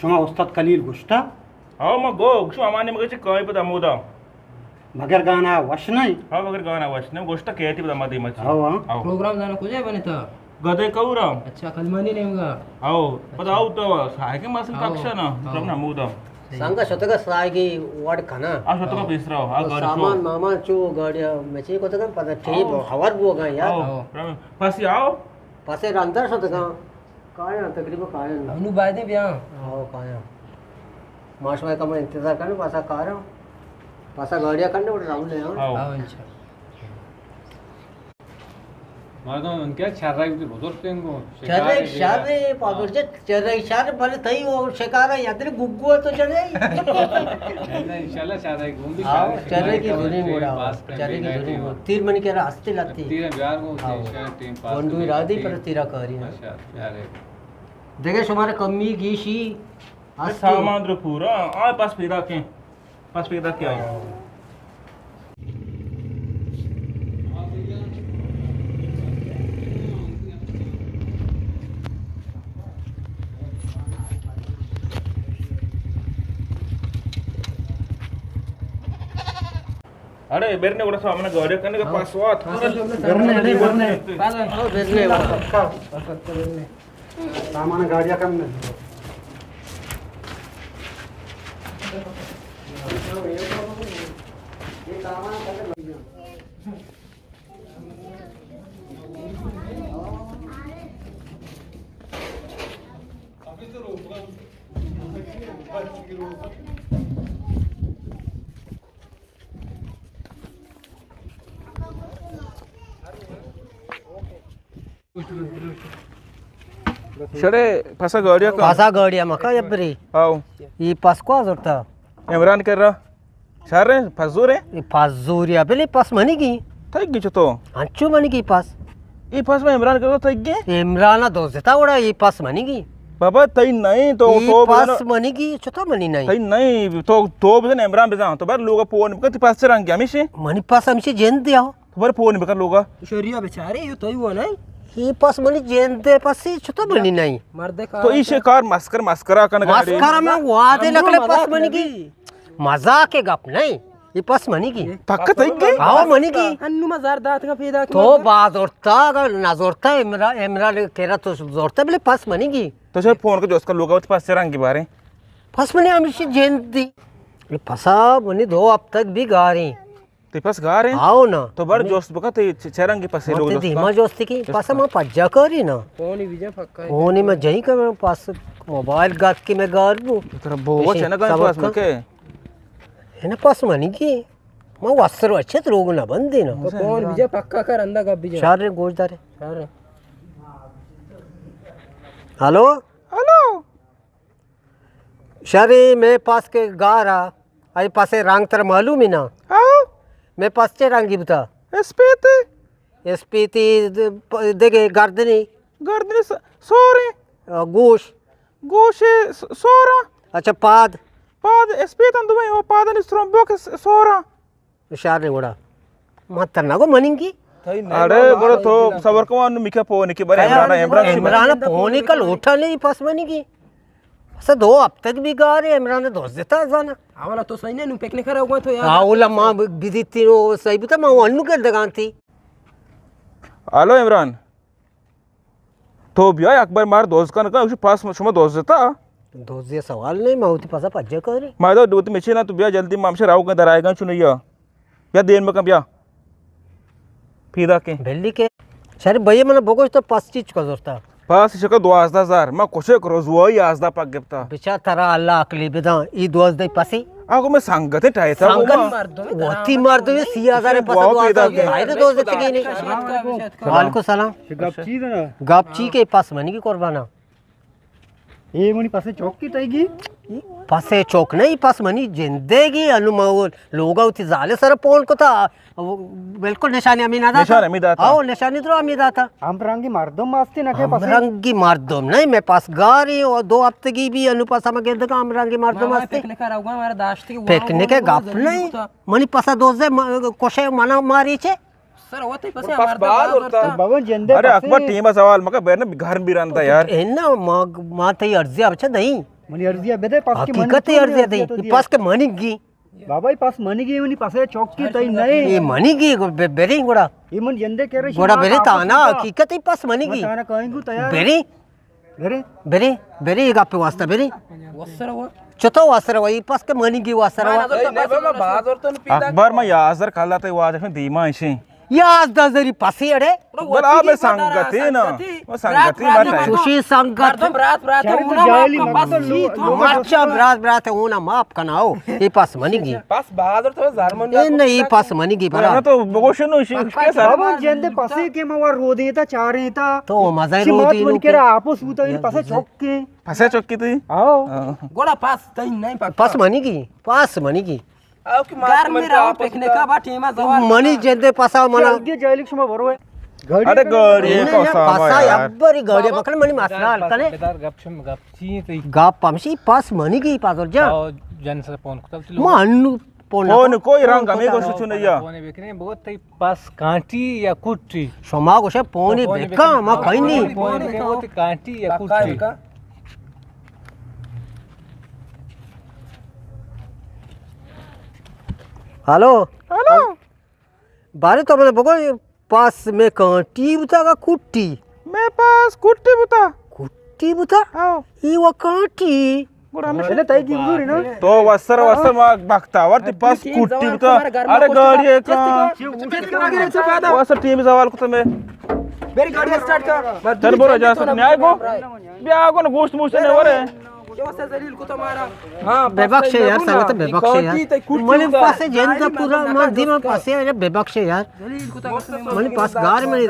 شما استاد خلیل گوشتا؟ ہاں، ما گو، گوشو ہمانی مگہ چہ کائیں پدا مودا۔ مگر گانا وش نہیں؟ ہاں، مگر گانا وش نہیں، گوشتا کہتی پدا ما دیما چی۔ ہاں، ہاں۔ ہاں۔ پروگرام دانا کجا بنے تا؟ گدے کورا۔ اچھا، کلمانی نیمگا۔ ہاں، پدا آؤ تو ساہی کے مسل ہاں۔ پکشا نا، ہاں۔ پروگرام مودا۔ صحیح۔ سنگا شتگا ساہی کی وڑ کنا۔ آ شتگا ہاں۔ پیسرا، آ تو گاڑی شو۔ سامان مامان چو گاڑیا مچی کو تگا پدا ٹیپ ہاں۔ ہور بو گا یار۔ ہاں۔ ہاں۔ پسی آؤ۔ پسے رندر شتگا۔ کایاں، تقریباً کایاں۔ انو بایدیں بیاں۔ آؤ، کایاں۔ ما شما کم انتظار کنیں، پسا کاراں۔ پسا گاڑیا کنیں، وڑ راؤنڈ لے آؤں۔ آؤ۔ آؤ، انشاءاللہ۔ مردم ان کیا چرگ بزرگ تنگو۔ چرگ شر، پاگل چہ چرگ شر، بلے تئی وہ شکارا یادر گگو تو چلے۔ انشاءاللہ چرگ گوندی آؤ، شر۔ چرگ کی زوریں گوڑا، پاس کن چرگ کی زوریں گوڑا۔ تیر منی کرا ہستے لتی۔ تیر بیار گو، آؤ۔ شاید ٹیم پاس گونڈوی کنی را دی، تیر۔ پر تیرا کاری نا۔ اچھا، یار ہے۔ دیکھے شمارا کمی گیشی ہستی۔ سامان درو پورا، آ پاس پیدا کیں۔ پاس پیدا کیا ہے؟ اڑے، برنے گڑا سامان گاڑی کنے کا ہاں۔ پاس وات۔ برنے، اڑے، برنے۔ برنے۔ سامان گاڑیا کم نہیں۔ شڑے پسا گاڑیا کن۔ پسا گاڑیا مکا یبری۔ آؤ۔ ای پس کو زرتا؟ عمران کر رہا۔ شر ہیں، پس زور ہیں۔ ای پس زوریا، بلے پس منی گی۔ تھئی گی چتو؟ انچو منی گی پس۔ ای پس میں عمران کر رہا، تھئی گی؟ عمران دوزتا وڑا، ای پس منی گی۔ بابا، تھئی نہیں تو، ای تو پس بزن۔ منی گی، چتو منی نہیں؟ تھئی نہیں، تو، تو بزن عمران بزن، تو بر لوگا پون بکن، تی پس چرنگی ہمیشہ؟ منی پس ہمیشہ جند دیا۔ تو بر پون بکن لوگا۔ شریا بیچارے، یو تو ہی ہوا نہیں۔ ای پس منی جند دے پسی، چتو منی نہیں؟ مرد تو ایشے کار مسکر، مسکرا کن گاڑی۔ مسکرا میں وعدے نکلے پس منی گی۔ مزاق گپ نہیں، ای پس منی گی۔ پکا تئی گی؟ آو منی گی۔ انو ما زر داتگا پیدا تو باز زورتا، اگر نہ زورتا، عمران، عمران کرا تو زورتا، بلے پس منی گی۔ تو چرا فون کو جوست کا لوگا وتی پس چرنگی بارے؟ پس منی ہمیشہ جند دی۔ ای پسا منی دو ہفتگ بھی گاریں۔ تی پس گار ہیں؟ آؤ نا۔ تو بر جوست بکن، تی چ-، چرنگی پسے لوگ تی جوست دیما کن۔ جوستی کی پس ما پجا کری نا۔ فونی بجا پکا ہے۔ فونی میں جائی کر پس موبائل گات کی میں گار بو۔ ترا بو پیشی چنگا صبر پس کن۔ مکے۔ ہے نا پس منی کی۔ ما وسر اچھے تو لوگ نہ بندی نا۔ تو فون بجا پکا کر، اندا گپ بجا۔ شر گوش دارے۔ شر۔ ہلو؟ ہلو؟ شریں، مئے پس کہ گار ءَ، آئی پس ءِ رنگ ترا معلوم اِنت نا؟ ہاؤ۔ مئے پس چے رنگی بوتا؟ اسپیتی۔ اسپیتی، د-، پ-، دگہ گردنی؟ گردنی س-، سوریں۔ آ، گوش؟ گوش س-، سوراں۔ اچھا، پاد؟ پاد اسپیت اَنت دوئیں، او پادانی سرمبوک س-، سوراں۔ شر گڑا۔ ما ترا نگو مننگی۔ اڑے گڑا تو صبر کن، انو میکا پونی کہ بارے عمران، عمران، عمران پونی کا لوٹا نہیں پس مننگی۔ اسا دو ہفتگ بھی گارے عمران دوست دیتا زانا۔ اولا تو سہی نہ، نو پکنک کرا گوا تو یار۔ اولا ما بدیتی نو سہی بوتا، ما انو گندگانتی۔ الو عمران۔ تو بیا یک بار مار دوز کن کن، پاس شما دوز دیتا؟ دوزی سوال نہیں، ما وتی پسا پجا کاری۔ ما تو دوتی مچے نا، تو بیا جلدی، ما ہمشہ راو کن در آئے گا چنیا۔ بیا دیر مکن، بیا۔ پیدا کے۔ بلی کے۔ شر بھائی من بگوش تو پس چیچ کا زورتا؟ پس شکا دوازدہ ہزار، ما کچھ ایک روزوائی یازدہ پک گپتا۔ بچا ترا اللہ عقلی بدان، ای دوازدہ پسی؟ آگو میں سنگت ٹائیتا سنگت۔ وتی مردم سی ہزار پس دوازدہ ہزار دوست تگی نہیں۔ وعلیکم سلام۔ گپ چی نا؟ گپ چی کے پس منی کی قربانا؟ اے منی پسے چوک کی تئی گی؟ پسے چوک نہیں، پس منی جندے گی، انو ما وہ لوگا وتی زالے سر پون کتا، وہ بالکل نشانی ہمیں نہ داتا۔ نشان ہمیں داتا۔ آؤ، نشانی درو ہمیں داتا۔ ہم رنگی مردم آستے نہ کہ ہم پسے؟ رنگی مردم نہیں، میں پس گاری و دو ہفتگی بھی انو پس ہم گندگا ہم رنگی مردم آستے۔ پکنک ہے گپ نہیں۔ منی پسا دوزے م-، کشے منا ماری چے؟ سر، وتی پسے پس مردم باز باز ورتا۔ ورتا۔ بابا جندے ارے پسے۔ اکبر، ٹیم سوال مکا، بیرنا گھر بھی رندا یار۔ انا ما، ما تئی ارزی اب چا دئی۔ منی ارزی ءَ بدے، پس کہ منی حقیقت تو ارزی ءَ دے، تو دے۔ پس کہ منی گی۔ بابا، اے پس منی گی، منی پسے چوکی تئی نئے۔ اے منی گی، گو-، بے-، بریں گڑا۔ اے من جندے کہ رشی گڑا بریں تا نا، حقیقت اے پس منی گی۔ تانا کہیں گو تیار۔ بریں۔ بریں۔ بریں، بریں، اے گپ واسطہ بریں۔ وسر ہوا۔ چتو وسر ہوا، اے پس کہ منی گی وسر ہوا۔ اکبر، ما یازدہ کالا تئی واجہ دیما اشیں۔ یازدہ زری پسی اڑے۔ بلا بے سنگتی نا۔ وہ سنگتی مت ہے۔ چوشی سنگت۔ مردم برات برات چارے تو ہونا جاہلی ماپ مت کن۔ لو-، لو-، مرچا برات برات ہونا ماپ کناؤ۔ اے پس منی گی۔ پس بازار تو زرمن اے نہیں، اے پس منی گی برا۔ تو بگوشنو شی کے سر۔ بابا جندے پسی کہ ما ور رو دیتا چارے تا۔ تو مزہ شی رو مات دی من نو کرا کے۔ آپس ہوتا، اے پسے چوک کے۔ پسے چوک کی تئی؟ آؤ۔ ہاں۔ گوڑا پس تئی نہیں پس۔ پس منی گی۔ پس منی گی۔ آؤ کہ مات گھر من میں رہو، پکنک کا با ٹیما زوال منی جندے پسا منا۔ جلدی جائلک شما برو ہے۔ ارے گاڑی ہے، پسا یار۔ ابری گاڑی بکل منی مسئلہ حل کنے۔ بدار گپ شم گپ چی تئی؟ گپ ہمشی پس منی گی پازور جان۔ آؤ جن سے فون کتل تلو۔ ما انو فون فون نکو۔ کوئی رنگ ہمیں گوشت چنے یا۔ فون بکنے بہت تئی پس کانٹی یا کٹی؟ شما گوشے پونی بکا، ما کہیں نہیں۔ فون بکنے بہت کانٹی یا کٹی؟ ہلو۔ ہلو۔ بارے تو منے بگو، پس میں کانٹی بوتا کا کٹی؟ میں پس کٹی بوتا۔ کٹی بوتا؟ ہاں۔ ای و کانٹی؟ گڑا ہمیشہ تئی گنگوری نا۔ تو وسر وسر ما بختاور تئی پس کٹی بوتا۔ ارے گاڑی ہے کا؟ وسر ٹیم زوال کتا میں۔ میری گاڑی اسٹارٹ کر۔ تر برو اجازت نہیں آئے کو۔ بیا کو گوشت موشت نے ورے۔ ہاں، ببخشے یار، سنگت ببخشے یار۔ منی پاس جند پورا، من دی من پاسے آ، ببخشے یار۔ منی پاس گار منی۔